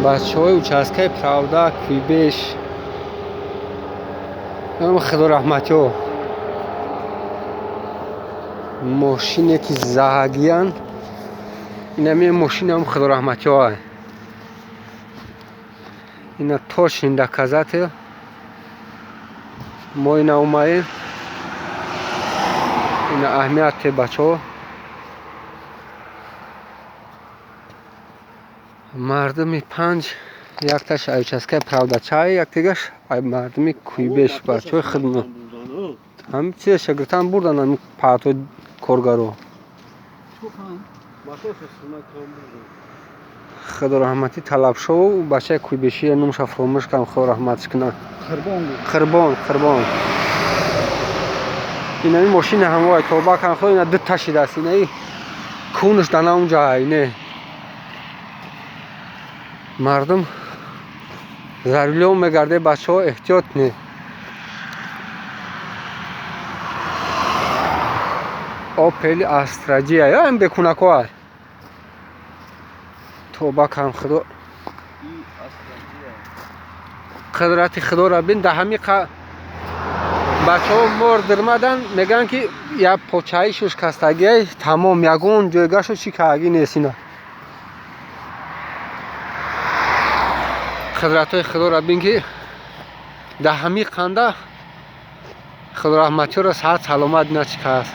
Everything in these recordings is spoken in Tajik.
Бачаҳои участкаи Правда, Куйбеш, худо раҳматиҳо, мошине ки заҳагиян, инами мошинам худо раҳматиҳо. Ина точный доказатель. Мо ина омаем, ина аҳамияте, бачаҳо. Мардуми панҷ, якташ ай участкаи Правдачай, яктигаш ай мардуми Куйбеш, бачаҳои хидмат. Ҳамин чизаша гирифтан бурдан, ҳамин паҳтои коргаро. Худо раҳматӣ Талабшову бачаи Куйбешия, номаша фаромӯш кардам, худо раҳматш кунад. Қирбон, Қирбон. Инами мошина ҳамвай тоба кардам, худо, ина дута шидааст, инаи кунаш дана унҷа, ине. Мардум за рулём мегарде, бачаҳо, эҳтиёт не. Опели Астраҷия, ё ин бекунако ай. Тоба кардам, худо. Қудрати худоро бин, дар ҳами бачаҳо мор дирмадан, мегӯянд ки як почаишу шикастагиай, тамом, ягон ҷойгашу чӣ кардагӣ нест ина. Қудратҳои худоро бин, ки дар ҳами қанда худо раҳматиёро саҳат саломат ина чӣ кардааст.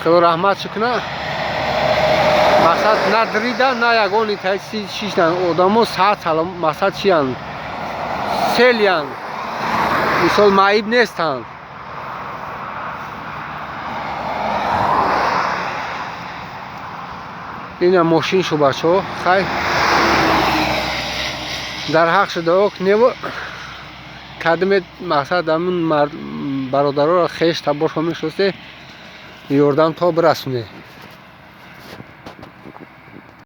Худо раҳматшо кунад, мақсад на дрида, на ягон шишдан. Одамо саҳат салом, мақсад чиянд? Селиянд. Мисол, маиб нестанд. Ина мошин шу, бачаҳо, хай дар ҳақ шуда ок неву кадиме, мақсад ҳамин бародароро хеш табошо мешосте, ёрдам то бирасоне.